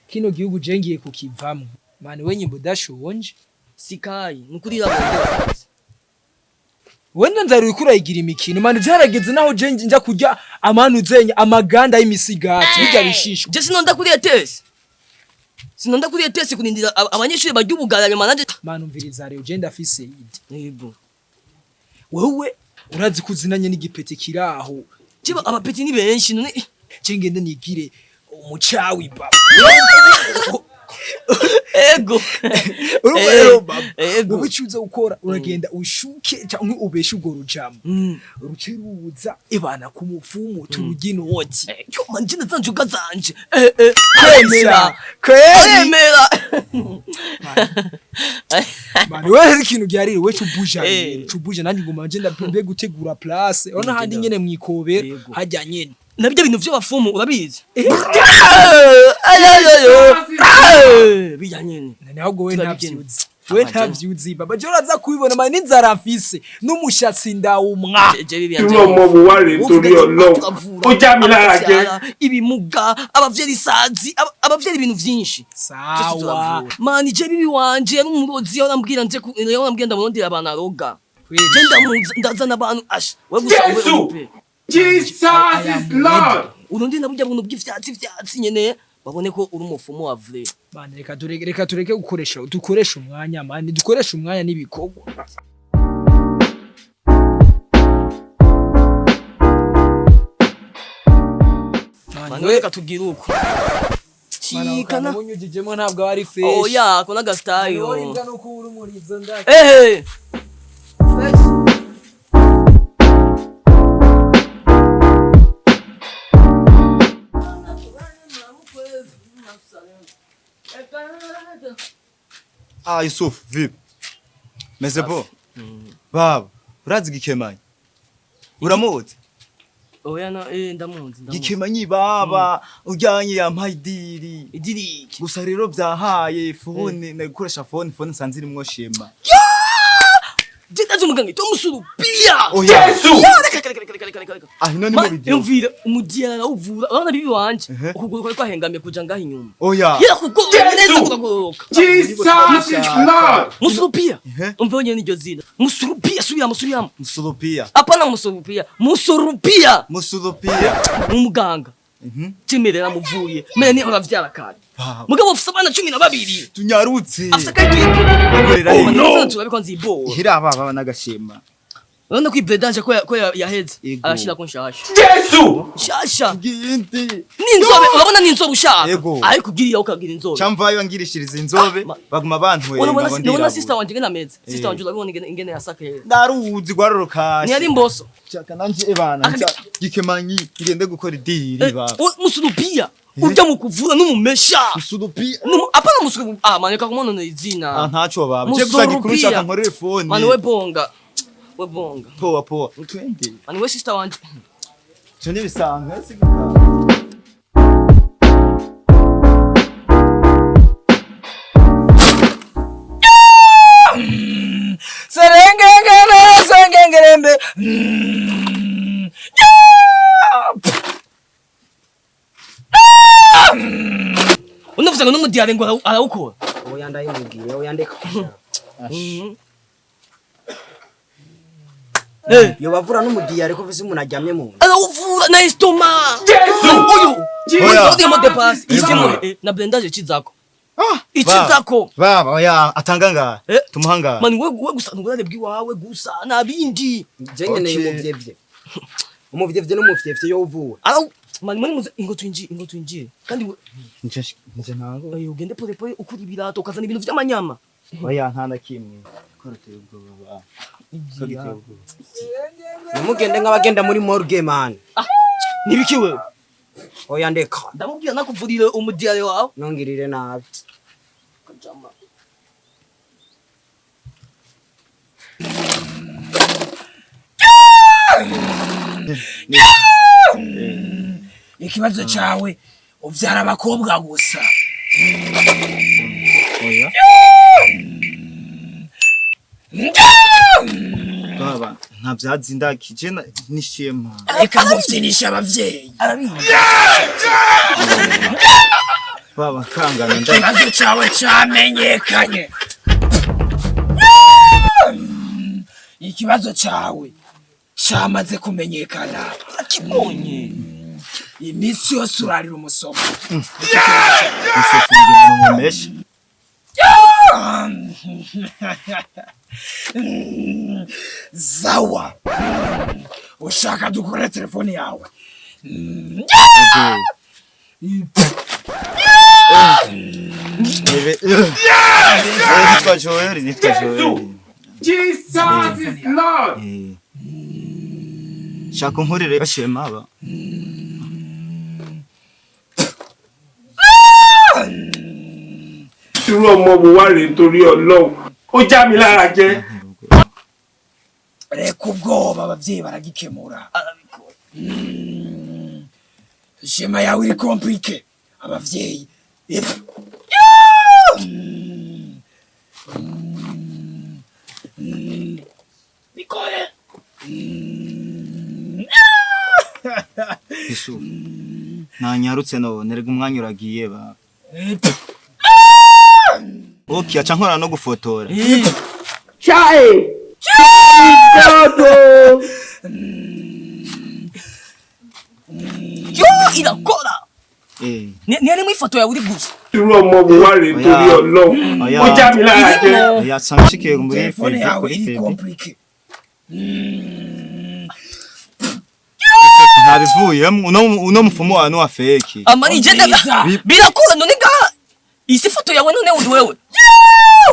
Kino gihugu je ngiye kukivamwo. Man, we nyimba udashonje. Sikayi nukuri irabongera. Wenda nzara uriko urayigira imikino, man. Vyarageze naho je nja kurya amanu zenya amaganda y'imisigati bijya bishishwa. Je sinonda kuri ETS, sinonda kuri ETS kurindira abanyeshuri barya ubugara, nyuma nanje. Man, umviriza rero, je ndafise idée. Yego. Wewe urazi ko uzinanye n'igipeti kiraho. Jiba abapeti ni benshi none. Je ngende nigire umucawi, baba. Ego. Urumva rero, baba, Ego. wowe ico uza gukora, uragenda ushuke canke ubeshe urwo rujamo, ruce ruza ibana ku mupfumu turuge inoti. Yo man, je za njoga zanje aremera. Kweli. Aremera. Man, wewe hari ikintu gihari, we cubuja. Cubuja nanjye nguma nje ndapimbe gutegura place, urabona handi nyene mwikobera. Yego. Hajya nyene. Nabyo bintu vy'abafumu urabizi. Ayoyoyo bijya nyene. None ahubwo we Turabigena. ntavyuzi, we ntavyuzi, baba. Je uraza kubibona, man, n'inzara mfise n'umushatsi ndawumwa. Je bibi. Irú ọmọ wo wá rèé torí Ọlọ́run? Ó já mi lára jẹ. Ibimuga, abavyera isazi, abavyera ibintu vyinshi. Sawa. Man, je bibi wanje yari umurozi, yarambwira nje yarambwira ndamurondera abantu aroga. Je ndamuza ndazana abantu asha we gusa we. Jésù! Upe. Jesus is Lord. Urundi naburya buntu bw'ivyatsi vyatsi nyene babone ko uri umufumu wa vrai. Man, reka tureke gukoresha, dukoresha umwanya, man, dukoresha umwanya n'ibikorwa. Man, Man, reka tubwire uko cikana. Unyujijemo ntabwo aba ari fresh. Oya, ako n'agastayo. Wowe nuko uri umurizo ndaka. Ehe. Ah, Yusuf, vipi? Meze bo? Baba, urazi Gikemanyi? Uramuzi? Oya na ndamuzi, ndamuzi. Gikemanyi, baba, ujyanye yampaye idiri. Idiriki. Gusa rero byahaye phone, nagukoresha phone, phone nsanze irimwo shema. Je ndazi umuganga yitwa Musurupia. Oya. Jésù! Ya, reka reka reka reka reka reka. Ah, ino ni mu video. Yumvira umudiyana arawuvura, urabona bibi wanje Ehe. ukuguru kwari kwahengamye kuja ngaho inyuma. Oya. Yarakugorora neza, Yesu! kukagororoka. Jesus is Lord. Musurupia. Ehe. Umva wenyene iryo zina Musurupia, subiramo, subiramo. Musurupia. Apana Musurupia, Musurupia. Musurupia. Umuganga cemerera amuvuye mene niho aravyara kare. Baba. Mugabo ufise abana 12. Tunyarutse. Afise akayikipe. Akorera he? Turabiko nzibora. Hira baba n'agashema. Urabona ko ibredanje ko yaheze. Yego. Arashirako nshasha. Jésù! Nshasha. Gindi. N'inzobe, urabona n'inzobe ushaka. Yego. Ariko ugiriye ukagira inzobe. Chamvayo angirishiriza inzobe, Ah, baguma bantwenga Urabona ngo urabona ndirabura. sister wanje ingene ameze. Sister Eh. wanje urabona ingene yasakaye. Ndaruzi rwarorokashe. Ntiyari imboso. Shaka nanje ebana Akandi- Gikemanyi ngende gukora idiri baba. Musurupia urya mu kuvura n'umumesha. Musurupia. Apana musurupiya, ah man, reka kumonona izina. Ah, ntaco baba. Je gusa gikuru Musurupia. nshaka nkorere phone. Man, we bonga, we bonga. Poa poa. Twende. Man, we sister wanje. Cyo nibisanzwe. Serengengere sengengerembe. Unavuze ngo n'umudiyare ngo arawukora. Oya, ndayimubwiye, oya, ndeka. Yobavura n'umudiyare ko vise umuntu aryamye mu nda. Arawuvura na estomac. Jésù! Uyu Oya. uyu mot de passe isimu Yego. na blendage ikizako Ah, ikizako. Baba oya atanga ngaha. Tumuha ngaha. Man, we gusa ngurane bw'iwawe gusa nta bindi. Je nkeneye Okay. umuvyevye, umuvyevye n'umufyefye yovura. Arawu man, muri muze, ingo twinjire, ingo twinjire kandi Nje nje ntango. Ugende pole pole, ukura ibirato ukazana ibintu vy'amanyama. Oya, nta na kimwe. Ko ruteye ubwoba. Ko giteye ubwoba. Nimugende nk'abagenda muri morgue, man. Nibiki wewe? Oya, ndeka. Ndamubwira nakuvurire umudiyare wawe. Nongirire nabi. Kajama. Ikibazo cawe uvyara abakobwa gusa. Oya. Baba, nta vyatsi ndakije nishema. Reka ngufyinisha abavyeyi. Arabizi. Baba kangana nda. Ikibazo cyawe cyamenyekanye. Ikibazo cyawe cyamaze kumenyekana. Akibonye. Iminsi yose urarira umusomo. Yusufu ngira numumeshe. Zawa, ushaka dukore telefone yawe? Ebe. Nitwa Joel, nitwa Joel. Jesus is Lord. Shaka unkorere bashema ba. Irú ọmọ wo wá rèé torí Ọlọ́run? Ó já mi lára jẹ. Reka ubwoba, abavyeyi baragikemura. Arabikora. Shema yawe iri compliqué, abavyeyi. Bikore. Yusufu. Nanyarutse none rega umwanya uragiye ba. Okay, aca nkora no gufotora. Chai! God! Yo, irakora. Ni harimo ifoto yawe uri gusa. Irú ọmọ wo wá rèé torí Ọlọ́run? Oya. Ó já mi lára jẹ. Oya sanshikiye muri Telefone FB yawe kuri iri FB. compliqué. Ntabivuyemo uno mufumo wa no wa fake. Amani je Umviriza. birakora none ga isi foto yawe none uri wewe.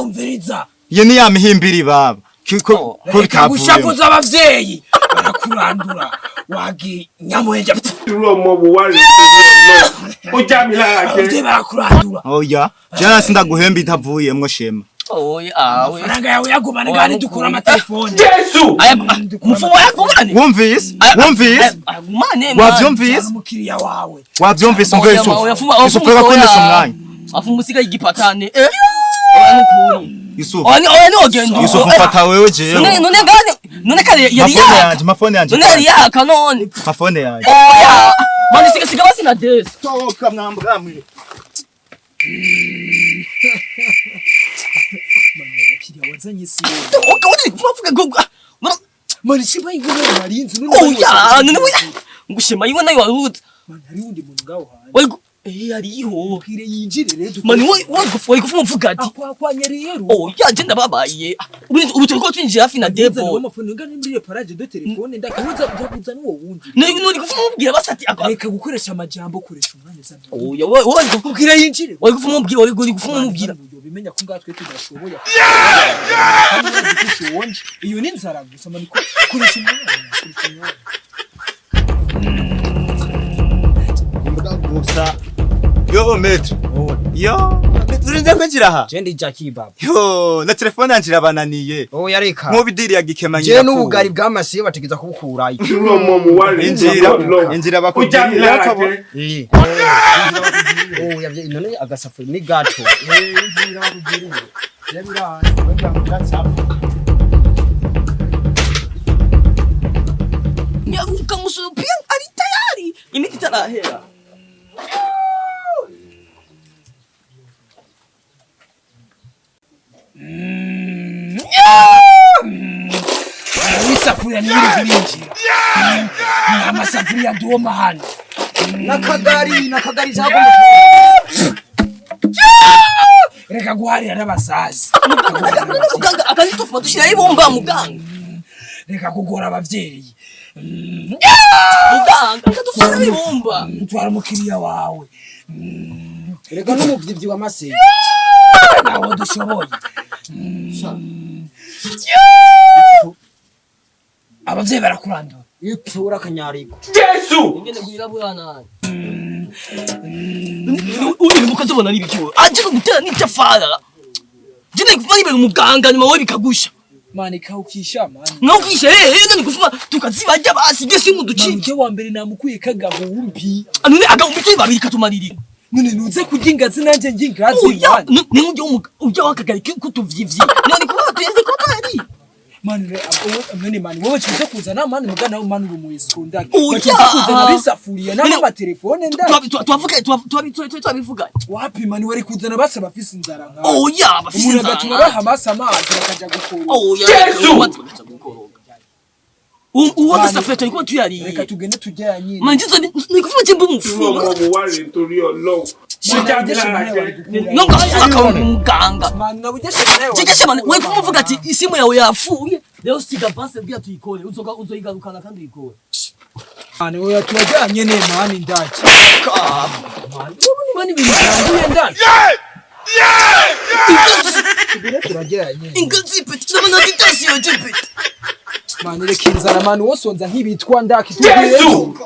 Umviriza. Iyo ni ya mihimbiri baba. Ko ko Reka bitavuyemo. gushavuza abavyeyi, barakurandura wagi nyamuheja. Irú ọmọ wo wá rèé torí Ọlọ́run? Ó já mi lára jẹ. Abavyeyi barakurandura. Oya, jana sindaguhemba itavuyemwo shema. Oya, awe. Amafaranga yawe yagumane kandi dukura amatelefone. Jésù! Aya mufumo yakugane. Wumvise? Wumvise? Agumane. Wavyumvise? Umukiriya wawe. Wavyumvise umve Yusufu. Yusufu reka kundesha umwanya. Afu musiga igipatane. Eh. Oya nukuri. Yusufu. Oya oya ni ogendo. Yusufu mfata wewe jewe. None none ngane none kare yari Mafone yaka. yanje, mafone yanje. None yari yaka none. Mafone yanje. Oya. Mani siga siga basi na desi. Toka mwambwa mwe. Umukiriya wazanye si wowe. Oka uri kuvuga ngo Mani shima yiwe narinzi none. oya none we ngushema yiwe nayo waruza. Mani hari wundi muntu ngaho hanze. Wari hariho. Ubwire yinjire rero. Mani wari kuvuga uvuga ati Akwanya rero. oya je ndababaye. Ubu turiko twinjira hafi na debo. Amafone ngana muri reparage de telefone ndakabuza ndabuza n'uwo wundi. None none kuvuga umubwira basi ati Reka gukoresha amajambo, koresha umwanya uzana. oya wari Ubwire yinjire. wari kuvuga umubwira wari kuvuga umubwira. Bimenya ko ngatwe tudashoboye. Dushonje. Iyo ni inzara gusa mani koresha umwanya, koresha umwanya. Imbwa gusa. Yo metro. Yo, urinze kwinjira aha? Je ndi Jackie baba. Yo, na telefone yanje irabananiye. Oya reka. Nk'ubidiri ya gikemanyira. Je n'ubugari bw'amasiye bategeza kubukurayo. Irú ọmọ wo wá rèé torí Injira, Ọlọ́run? injira Ó já mi bakugirira lára akabo. jẹ. Oya none agasafuri ni gato. Injira bakugirira. Jebira, wenda Nyaruka musurupia ari tayari. Imiti itarahera. Isafuriya niyo iri kurinjira. Ni amasafuriya duhoma hano. Nakagari nakagari cyagomba. Reka guharira n'abasazi. Muganga akazitufuma dushiraho ibumba muganga. Reka kugora abavyeyi. Muganga akadufasha ibumba. Twara umukiriya wawe. Reka n'umuvyivyi w'amasiye. Ntawo dushoboye. Abavyeyi barakurandura. Ipfura akanyariko. Jésù! Ingene gwirabura nani. Uri mukazobona ari bikiwe. Aje gutera n'itafara. Je ndikufuma nibera umuganga nyuma wowe bikagusha. Mani kawukisha mani. Nawukisha eh none kufuma tukazibarya basi je simuducike. Mani wa mbere namukuye kagahumbi. None agahumbi turi babiri katumarira. None nuze kurya ingazi nanje njye ingazi. Oya, ni ujya ujya wakagari kutuvyivyi. None kuba tuyenze ko tari. Mani none mani wowe kiza kuzana mani mugana mani uri umuescroc ndaki. Oya! Bakiza kuzana bisafuriya None- n'amatelefone ndaki. Twavuga twabivuga. Wapi mani wari kuzana basa bafise inzara nka. Oya, bafise Umuntu inzara agatuma nka. baha amase amazi bakaja gukoroga. Oya, Yesu! amazi bakaja gukoroga. Uwo gasafuriya turi kuba tuyariye. Reka tugende tujya nyine. Mani nzizo ni kuvuga jembe Irú umufumu. ọmọ wo wá rèé torí Ọlọ́run? Ó já mi lára jẹ. No ngafura akaba umuganga. Mani nabugeshe nawe. Jegeshe mani we kumuvuga ati isimu yawe yapfuye. Rero siga base bwira tuyikore uzoga uzoyigarukana kandi uyikore. Mani oya turajyanye ne mani ndaki. Mani mani ibintu Ngiye ndaki. Tugende turajyanye. ingazi peti ndabona ditasiyo jepeti. Mani reka inzara mani wosonza nk'ibitwa ndaki. Yesu!